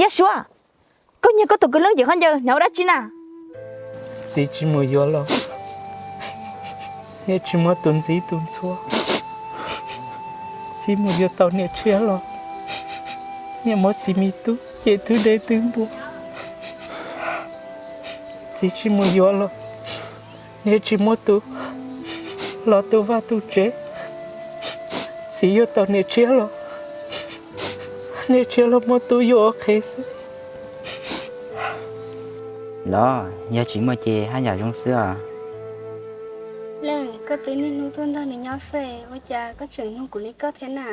Suav, koj nyiag koj tus kwv Leej Yim khaub ncaws hnav ua dab tsi na? Txiv tsis mus yuav los, niam tsis muab tus ntxub tus ntxhua, txiv mus yuav tau niam tshiab los, niam muab txiv me tub cem twb deb twb npua. Txiv tsis mus yuav los, niam tsis muab tub los tu vaj tu tsev. Txiv yuav tau niam tshiab los, niam tshiab los muab tub yuav ua qhev xwb. Los yog tsis muaj ces haj yam zoo xwb os. Leej, koj twb niaj hnub tuaj nrog nws nyob xwb, ua cas koj tseem nug kuv li koj thiab na?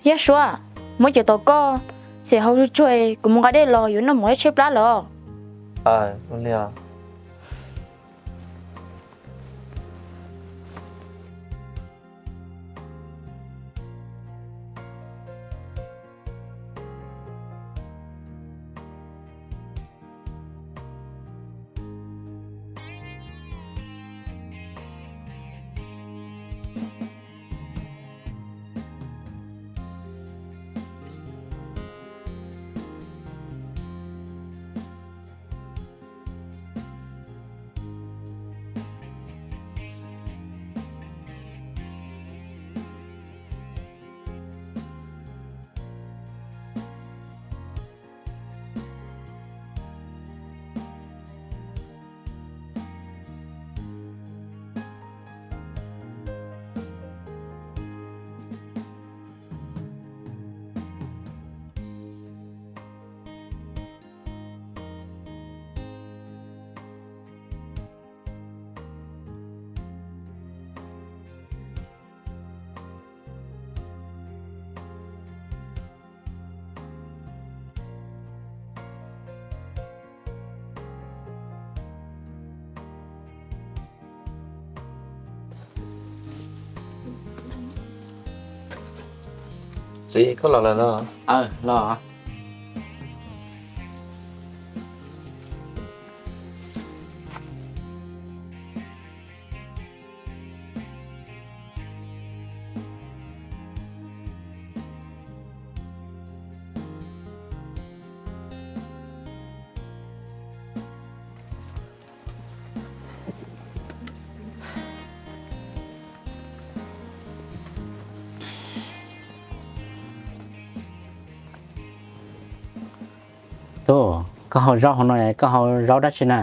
Yaj Suav, muab cov tau koj, xim hau tsuag tsuag, kuv mus nqa dej los yuav noj mov ib tshaib plab lawm. Txiv, koj los lawm los? Los. Tub, koj hau zaub hauv no, koj hau zaub dab tsi na?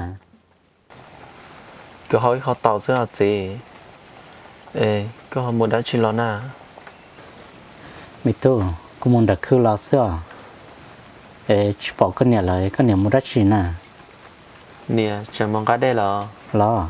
Kuv hau ib qho taum xwb os txiv. Koj ho mus dab tsi los na? Me tub, kuv mus nram khw los xwb os. Es tsis pom koj niam lawm, koj niam mus dab tsi na? Niam tseem mus nqa dej los. Los.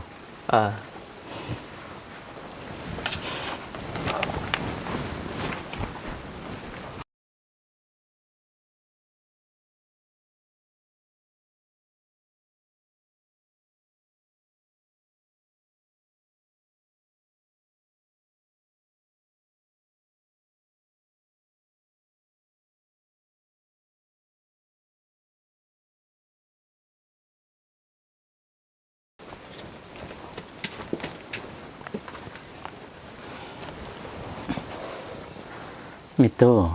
Me tub,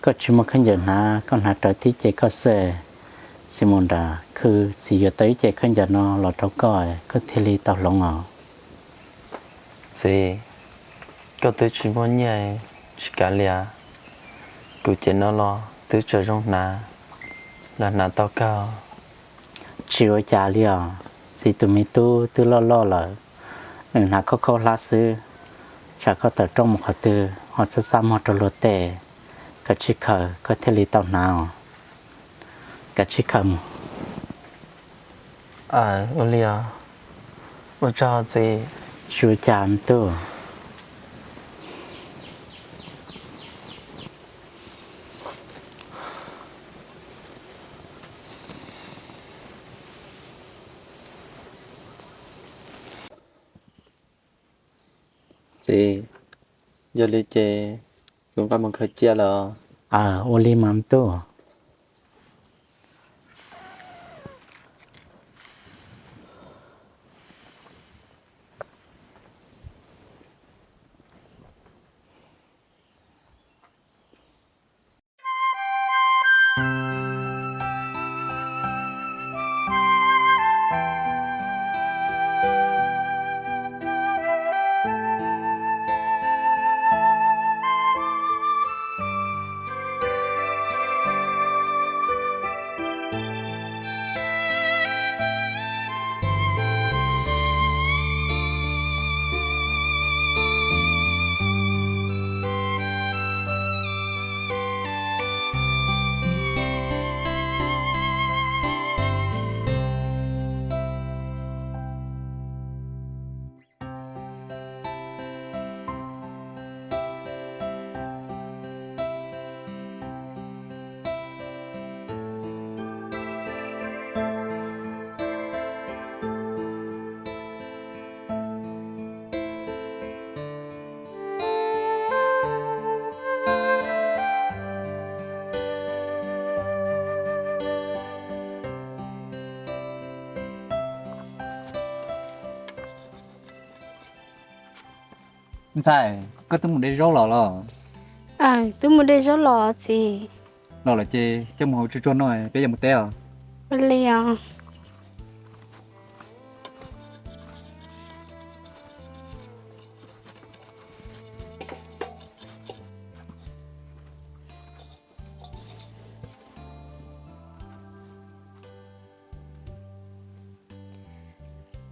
koj tsis muaj khaub ncaws hnav, koj hnav rawv tib ce koj xwb. Txiv mus nram khw, txiv yuav tau ib ce khaub ncaws no los rau koj, koj thiaj li tau hloov os. Txiv, koj twb tsis muaj nyiaj, tsis kav liam, kuv cev no los twb tseem zoo hnav, los hnav tau kawg. Tsis ua cas li os, txiv tus me tub twb loj loj lawm, nws hnav khaub khaub hlab xwb, tsam koj tawm rooj mus qhov twg ho txaj txaj muag rau luag tej. Kav tsij khaws koj thiaj li tau hnav os. Kav tsij khaws mus. Ua li os, ua tsaug txiv. Tsis ua cas me tub. Txiv, yog li ces kuv nqa mus khaws cia lawm. Aws, ua li mas me tub. Ntxhais, koj twb mus de zaub los los? Twb mus de zaub los txiv. Los lawm ces coj mus hau tsuag tsuag noj peb yuav mus teb os. Li os.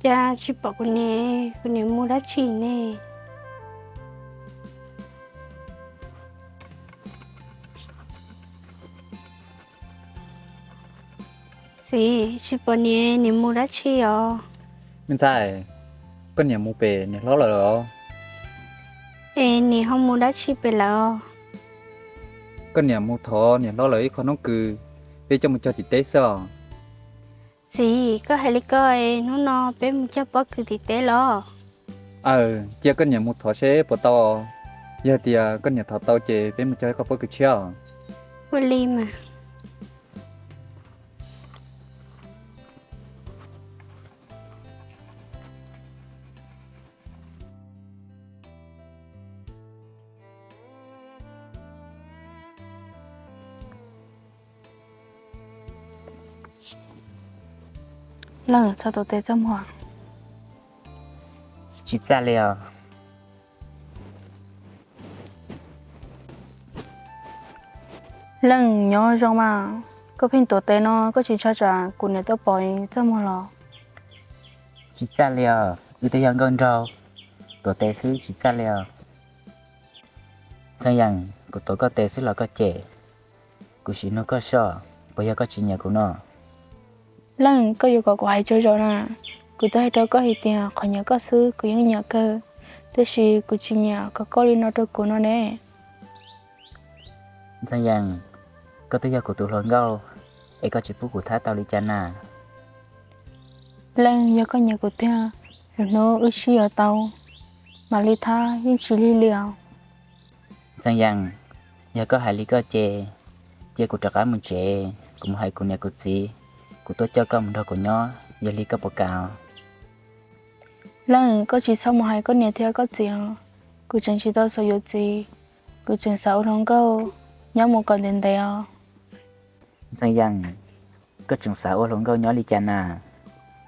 Cas tsis pom kuv niam, kuv niam mus dab tsi ne? Txiv, tsis pom niam, niam mus dab tsi os? Me ntxhais, koj niam mus pem niam hlob lawm os. Es niam ho mus dab tsi pem lawm? Koj niam mus thov niam hlob lawv ib qho noob kws, peb coj mus cog tim teb xwb os. Txiv, koj hais li ko, hnub no peb mus cog pob kws tim teb los? Aws, cia koj niam mus thov seb puas tau. Yog tias koj niam thov tau ces peb mus cog ib qho pob kws tshiab os. Ua li mas. Leej, txhob tuav tes txaj muag. Tsis txaj li os. Leej, nyob zoo mas, koj pheej tuav tes no koj tsis ntshai tsam kuv niam tuaj pom txaj muag los? Tsis txaj li os, wb twb yog nkauj nraug, tuav tes xwb tsis txaj li os. Ntxhee Yees, kuv tuav koj tes xwb los koj cem, kuv sim nug koj soj, puas yog koj tsis nyiam kuv no? Leej, koj yuav kom kuv hais tsaug zog na, kuv twb hais rau koj hais tias qhov nyiam koj xwb kuv yeej nyiam kawg, tiam sis kuv tsis nyiam kom koj li no rau kuv no ne. Ntxhee Yees, koj twb yog kuv tus hluas nkauj, es koj tsis pub kuv thab tau li cas na? Leej, yog koj nyiam kuv tiag, lwm hnub wb sib yuav tau, mam li thab yeej tsis lig li os. Ntxhee Yees, yog koj hais li koj ces, cia kuv rov qab mus tsev, kuv mus hais kuv niam kuv txiv, kuv tuaj coj koj mus nrog kuv nyob, yog li koj puas kam? Leej, koj tsis txhob mus hais koj niam thiab koj txiv os, kuv tseem tsis tau xav yuav txiv, kuv tseem xav ua hluas nkauj, nyob mus kom ntev ntev os. Ntxhee Yees, Koj tseem xav ua hluas nkauj nyob li cas na?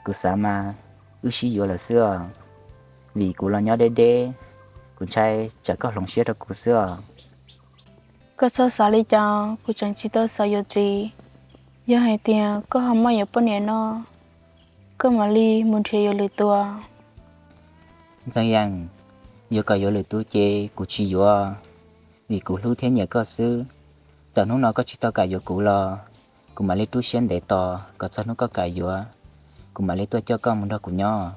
Kuv xav mas wb sib yuav lawm xwb os, vim kuv los nyob deb deb, kuv ntshai tsam koj hloov siab rau kuv xwb os. Koj txhob xav li cas, kuv tseem tsis tau xav yuav txiv. Yog hais tias koj ho muaj yuav poj niam no, koj mam li mus nrhiav yuav lwm tus. Ntxoov Yees, yuav kom yuav lwm tus ces kuv tsis yuav, vim kuv hlub thiab nyiam koj xwb. Txawm hnub no koj tsis tau kam yuav kuv los, kuv mam li rub siab ntev tos kom txog hnub koj kam yuav, kuv mam li tuaj coj koj mus nrog kuv nyob.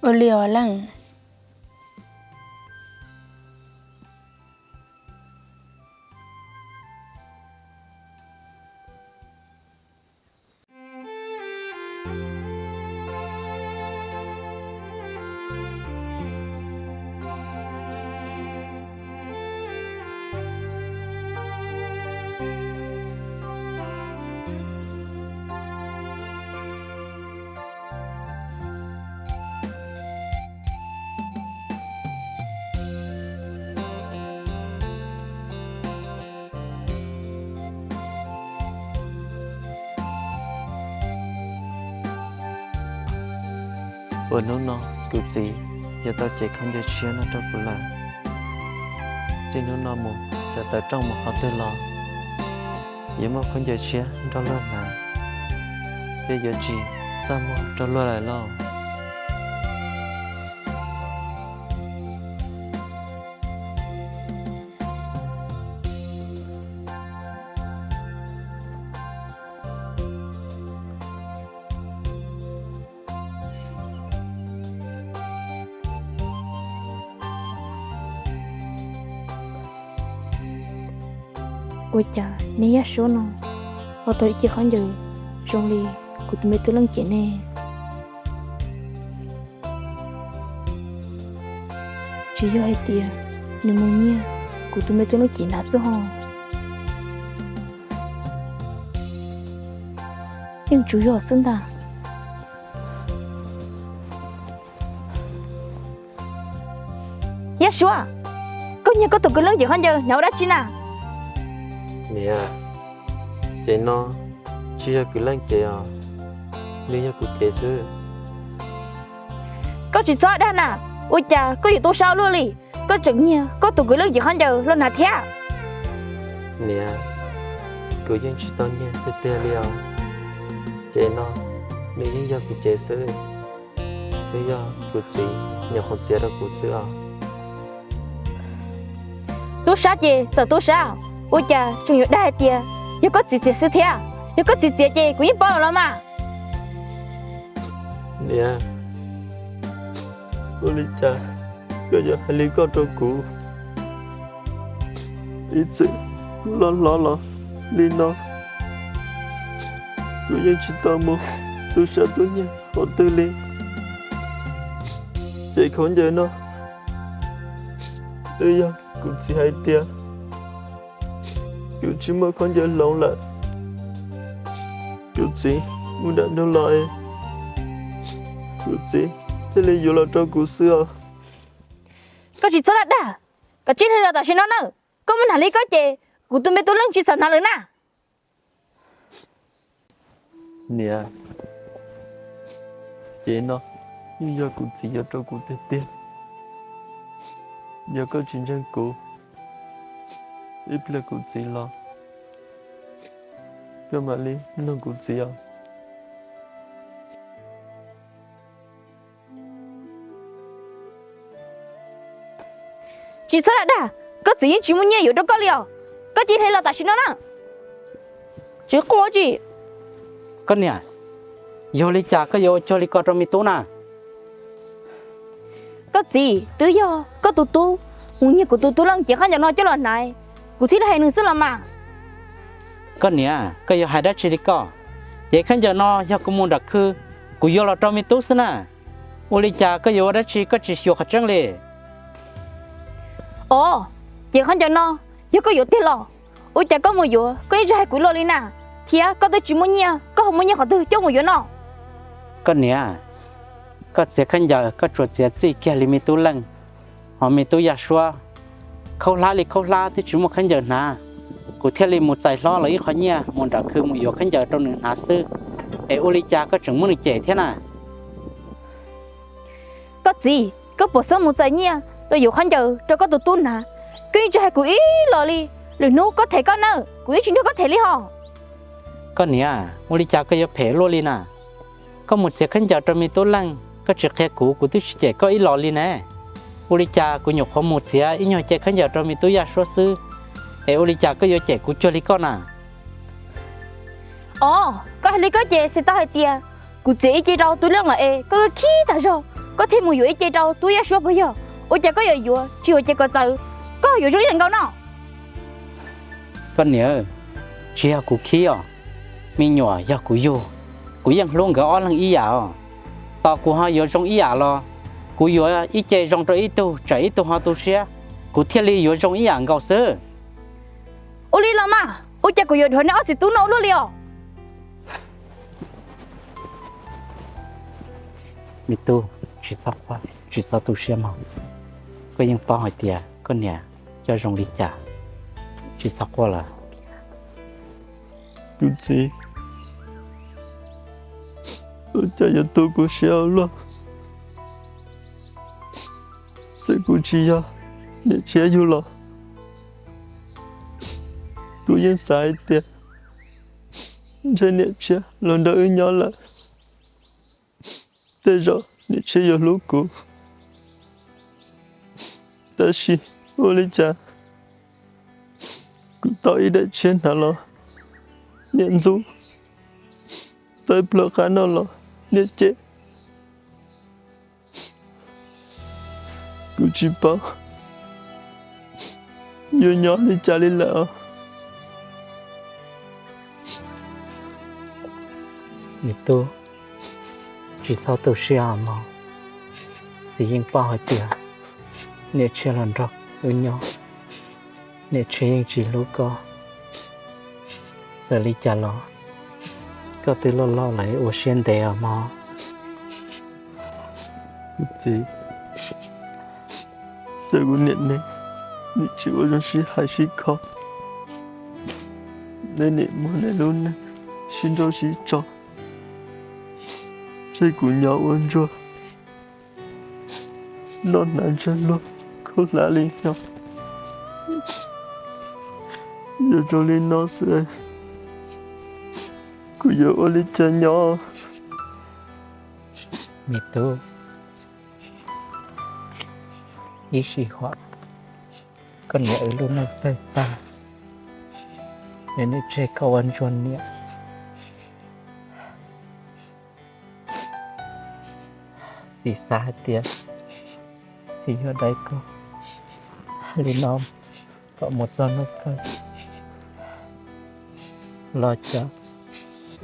Ua li os leej. Ua hnub no kuv txiv yuav tau cev khaub ncaws tshiab no rau kuv lawm. Txij hnub no mus, xyov tawm rooj mus qhov twg los, yuav muaj khaub ncaws tshiab nrog luag hnav, thiab yuav tsis txaj muag rau luag lawm lauj. Ua cas niag Yaj Suab no ho tau ib cev khaub ncaws zoo li kuv tus me tub Leej cev ne? Tsis yog hais tias nws muaj nyiaj kuv tus me tub Leej cev hnav xwb ho. Yeej tsuas yog xwb ntag. Yaj Suab, koj nyiag koj tus kwv Leej cev khaub ncaws hnav ua dab tsi na? Niam, cev no tsis yog kwv Leej cev os, nws yog kuv cev xwb. Koj tsis txhob dag na, ua cas koj yuav tub sab ua luaj li? Koj tseem nyiag koj tus kwv Leej cev khaub ncaws los hnav thiab. Niam, kuv yeej tsis tau nyiag tiag tiag li os. Cev no nws yeej yog kuv cev xwb, nws yog kuv txiv nyuam qhuav txiav rau kuv xwb os. Tub sab ces txawm tub sab, ua cas tseem yuav dag hais tias yog koj txiv txiav xwb thiab? Yog koj txiv txiav ces kuv yeej paub los mas. Niam, ua li cas koj yuav hais li koj rau kuv? Ib txwm kuv loj hlob los li no, kuv yeej tsis tau mus tu siab tu nyiag qhov twg li. Ces khaub ncaws no twb yog kuv txiv hais tias kuv tsis muaj khaub ncaws hloov lawm, kuv txiv mus nram nroog los es kuv txiv thiaj li yuav los rau kuv xwb os. Koj tsis txhob dag dag, koj cia li los tam sim no nawb. Koj muab hnav li koj ces kuv tus me tub Leej tsis xav hnav lawm na. Niam, cev no yeej yog kuv txiv yuav rau kuv tiag tiag. Yog koj tsis ntseeg kuv, ib pliag kuv txiv los, koj mam li nug kuv txiv os. Tsis txhob dag dag, koj txiv yeej tsis muaj nyiaj yuav rau koj li os. Koj cia li los tam sim no na. Tsis quaj tsi. Koj niam, yog li cas koj yuav ua cuag li ko rau me tub na? Koj txiv, twb yog koj tus tub mus nyiag kuv tus tub Leej cev khaub ncaws no coj los hnav, kuv thiaj li hais nws xwb los mas. Koj niam, koj yuav hais dab tsi li koj? Cev khaub ncaws no yog kuv mus nram khw, kuv yuav los rau me tub xwb na. Ua li cas koj yuav ua dab tsi koj tsis xyuas qhov tseeb li? Os, cev khaub ncaws no yog koj yuav tiag los? Ua cas koj mus yuav koj yeej tsis hais kuv los li na, thiab koj twb tsis muaj nyiaj koj ho muaj nyiaj qhov twg coj mus yuav no? Koj niam, koj txiav khaub ncaws koj tsuas txiav txij kiag li me tub Leej, ho me tub Yaj Suab khaub hlab li khaub hlab twb tsis muaj khaub ncaws hnav. kuv thiaj li mus txais hlob los ib qho nyiaj mus nram khw mus yuav khaub ncaws rau nws hnav xwb. Es ua li cas koj tseem muab nws cem thiab na? Koj txiv, koj puas xub mus txais nyiaj los yuav khaub ncaws rau koj tus tub hnav? Koj yeej tsis hais kuv ib los li. Lwm hnub koj them koj nawb, kuv yeej tsis nrog koj them li hos. Koj niam, ua li cas koj yuav phem luaj li na? Koj mus txiav khaub ncaws rau me tub Leej, koj tsis qhia kuv, kuv twb tsis cem koj ib los li ne. Ua li cas kuv nyuam qhuav mus txiav ib nyuag ce khaub ncaws rau me tub Yaj Suab xwb, es ua li cas koj yuav cem kuv cuag li koj na? Os, koj hais li koj ces txhais tau hais tias kuv txiav ib ce rau tub Leej lawm es koj khib tag zog, koj thiaj mus yuav ib ce rau tub Yaj Suab puas yog? Ua cas koj yuav yuav tsis yuav ces kom txawv, koj yuav zoo ib yam nkaus no. Koj niam, tsis yog kuv khib os, me nyuam yog kuv yug, kuv yeej hlub nkawd ob leeg ib yam os. Tos kuv ho yuav zoo ib yam los, kuv yuav ib ce zoo rau ib tug tsam ib tug ho tu siab, kuv thiaj li yuav zoo ib yam nkaus xwb. Ua li los mas, ua cas kuv yuav dhuav nej ob txiv tub no ua luaj li os? Me tub, tsis txhob quaj, tsis txhob tu siab mog. Koj yeej paub hais tias koj niam coj zoo li cas, tsis txhob quaj lawm. Kuv txiv, ua cas yuav tu kuv siab ua luaj? Txawm kuv tsis yog niam tshiab yug los, kuv yeej xav hais tias ntshe niam tshiab los nrog wb nyob lawm, tej zaum niam tshiab yuav hlub kuv. Tab sis ua li cas kuv tau ib daim tshiab hnav los niam ntxub, tau ib pluag qab noj los niam cem. Kuv tsis paub yuav nyob li cas li lawm os. Me tub, tsis txhob tu siab os mog. Txiv yeej paub hais tias niam tshiab los nrog wb nyob, niam tshiab yeej tsis hlub koj. Txawm li cas los koj twb loj loj lawm, ua siab ntev os mog. Kuv txiv, txawm kuv niam neeg, nim tsis ua zoo sib hais sib kho, nej nim muab nej lub neej sib nrauj sib tso, tseg kuv nyob ua ntsuag, noj hnav ntsag luag, khaub hlab li nyob. Yog zoo li no xwb, kuv yuav ua li cas nyob? Me tub, ib sij huam koj niam wb lub neej tawg tag, es nws tseg koj ua ntsuag niam. Txiv xav hais tias txiv yuav dai koj li no kom mus txog hnub kawg. Los cov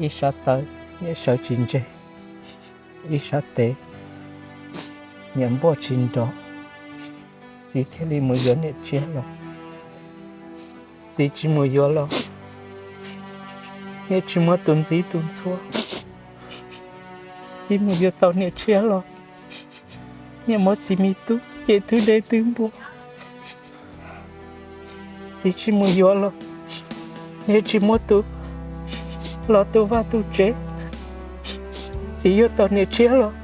ib sab tawb niam sawv tsis ntseg, ib sab tes niam npuaj tsis nrov, txiv thiaj li mus yuav niam tshiab los. Txiv tsis mus yuav los, niam tsis muab tus ntxhib tus ntxhua, txiv mus yuav tau niam tshiab los, niam muab txiv me tub cem twb deb twb npua. Txiv tsis mus yuav los, niam tsis muab tus los tu vaj tu tsev, txiv yuav tau niam tshiab los,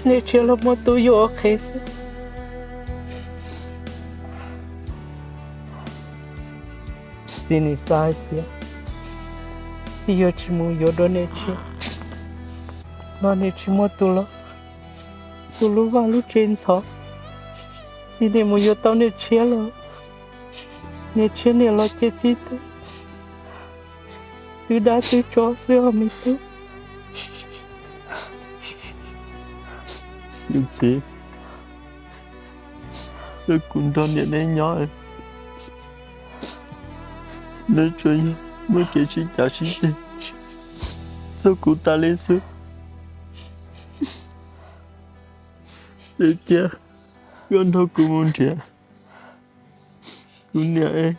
niam tshiab los muab tub yuav ua qhev xwb. Txiv nim xav hais tias txiv yuav tsis mus yuav dua niam tshiab los, niam tsis muab tus los tu lub vaj lub tsev ntxhov. Txiv nim mus yuav tau niam tshiab los, niam tshiab niam los ces txiv twb, twb dab twb tsov xwb os me tub. Txiv, kuv nrog niam neb nyob, neb tsuas yog muaj kev sib cav sib ceg txog kuv tas li xwb. Ces cia koj nrog kuv mus nrhiav kuv niam es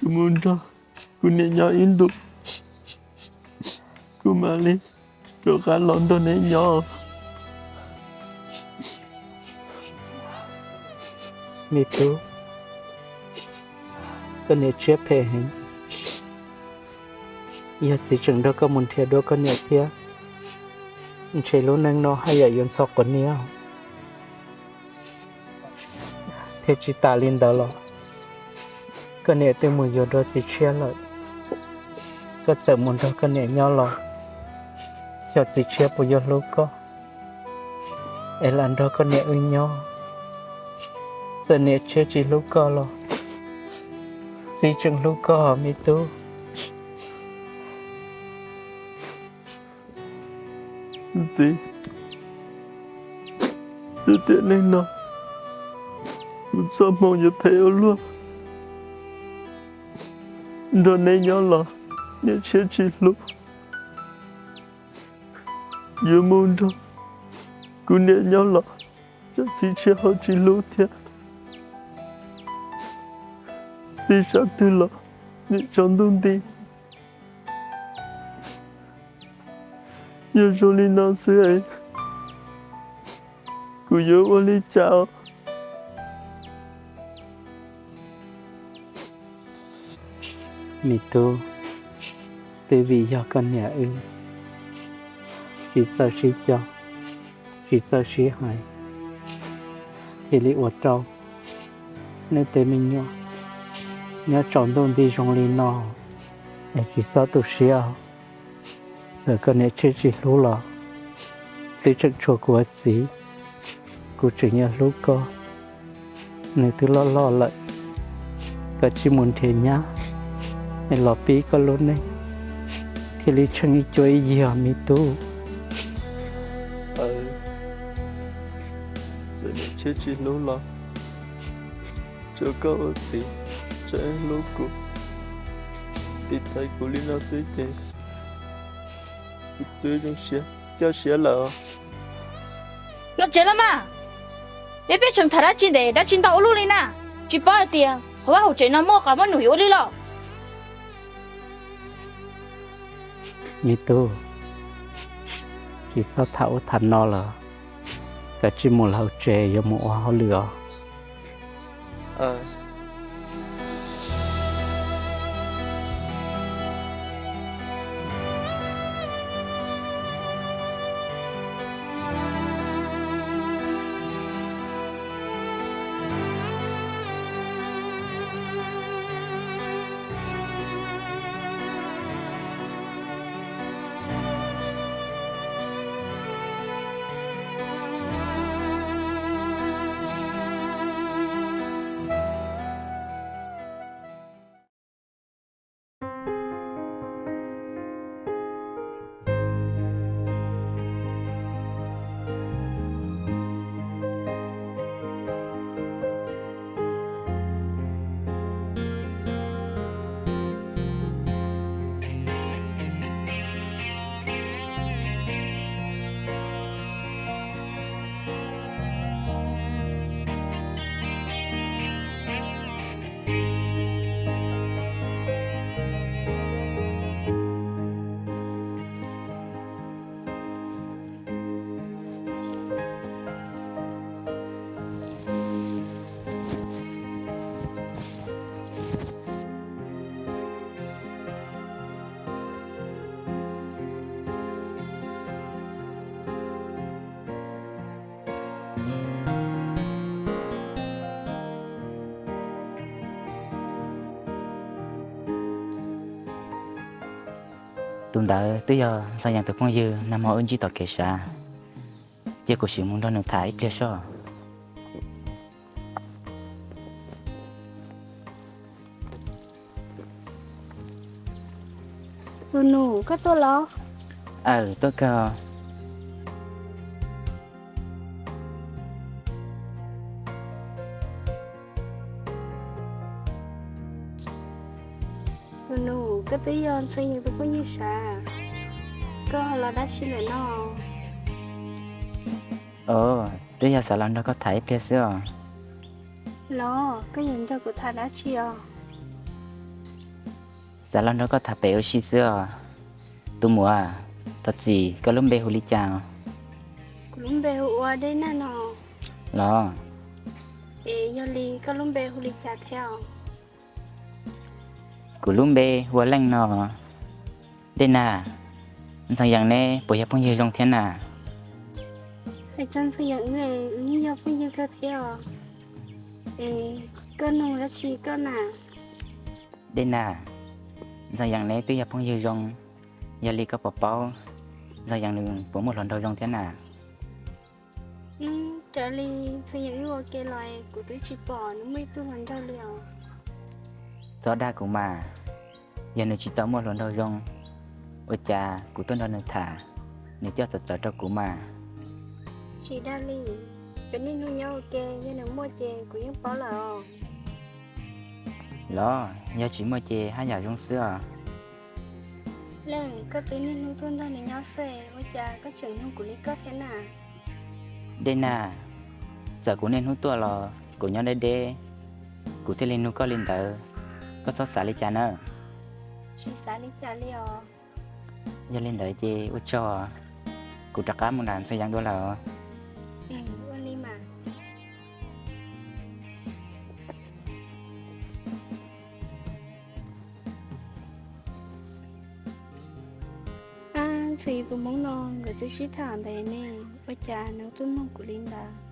kuv mus nrog kuv niam nyob ib ntus, kuv mam li rov qab los nrog neb nyob. Me tub, Koj niam tshiab phem heev. Yog txiv tseem nrog koj mus nrhiav dua koj niam thiab, ntshe lub neej no haj yam yuav ntxhov quav niab thiab. Tsis tas li ntawd los, koj niam twb mus yuav dua txiv tshiab lawm. Koj txawm mus nrog koj niam nyob los, xyov txiv tshiab puas yuav hlub koj es lam nrog koj niam wb nyob. Txawm niam tshiab tsis hlub koj los, txiv tseem hlub koj, me tub. Txiv, twb tiam neej no kuv txoj hmoo yuav phem ua luaj. Nrog neb nyob los niam tshiab tsis hlub, yuav mus nrog kuv niam nyob los cov txiv tshiab ho tsis hlub thiab. Txiv sab twg los niam tsaus ntuj nti. Yog zoo li no xwb es kuv yuav ua li cas os? Me tub, twb vim yog koj niam wb tsis txawj sib cog, tsis txawj sib hais, thiaj li ua rau nej tej me nyuam nyob tsaus ntuj nti zoo li no. Es tsis txhob tu siab, txawm koj niam tshiab tsis hlub los twb tseem tshuav kuv ua txiv, kuv tseem yuav hlub koj. Nws twb loj loj lawm, koj cia li mus nrhiav nyab es los pib koj lub neej, thiaj li tsheej ib cuab ib yig, me tub. Txawm niam tshiab tsis hlub los tsuav koj ua txiv tseem hlub kuv, tiv thaiv kuv li no xwb ces kuv twb zoo siab coj siab lawm. Los tsev los mas, peb peb tseem tham dab tsi ntev dab tsi ntau ua luaj li na? Tsis paub hais tias hauv vaj hauv tsev no muaj qab muaj num yuav ua li los? Me tub, tsis txhob tham ub tham no lawm, koj cia li mus hauv tsev yuav mus ua hauj lwm os. Tus ntawd twb yog Ntxhee Yees tus phooj ywg nag hmo wb ntsib tom kev sav, cia kuv sim mus nrog nws tham ib pliag soj. Tus nus, koj tuaj los? Aw, tuaj kawg. Tus nus, koj twb yog Ntxhee Yees tus phooj ywg sav, koj los dab tsi lawm no? Os, twb yog xav los nrog koj tham ib pliag xwb os. Los, koj yuav nrog kuv tham dab tsi os? Xav los nrog koj tham pem ua si xwb os. Tus muam, thov txim, koj lub npe hu li cas? Kuv lub npe hu ua Dej Nag no. Los? Es yog li koj lub npe hu li cas thiab os? Kuv lub npe hu ua Leej no. Dej Nag, Ntxoov Yees neb puas yog phooj ywg zoo thiab na? Hais txog Ntxoov Yees, wb yeej yog phooj ywg kawg thiab os. Es koj nug dab tsi koj na? Dej Nag, Ntxoov Yees neb twb yog phooj ywg zoo, yog li koj puas paub Ntxoov Yees nws puas muaj hluas nraug zoo thiab na? Raws li Ntxoov Yees wb ua ke los kuv twb tsis pom nws muaj ib tug hluas nraug li os. Txhob dag kuv mas, yog nws tsis tau muaj hluas nraug zoo, ua cas kuv tuaj nrog nws tham, nws coj txawv txawv rau kuv mas. Tsis dag li, peb niaj hnub nyob ua ke, yog nws muaj ces kuv yeej paub lawm os. Los yog tsis muaj ces haj yam zoo xwb os. Leej, koj twb niaj hnub tuaj nrog nws nyob xwb, ua cas koj tseem nug kuv li koj thiab na? Dej Nag, txawm kuv niaj hnub tuaj los kuv nyob deb deb, kuv thiaj li nug koj li ntawd, koj txhob xav li cas nawb. Tsis xav li cas li os. Yog li ntawd ces ua tsaug, kuv rov qab mus nram Ntxoov Yees dua lawm os. Ua li mas. Ab, Ntxoov Yees tus hmoob no nkawd twb sib tham ntawd ne, ua cas nws tuaj nug kuv li ntawd?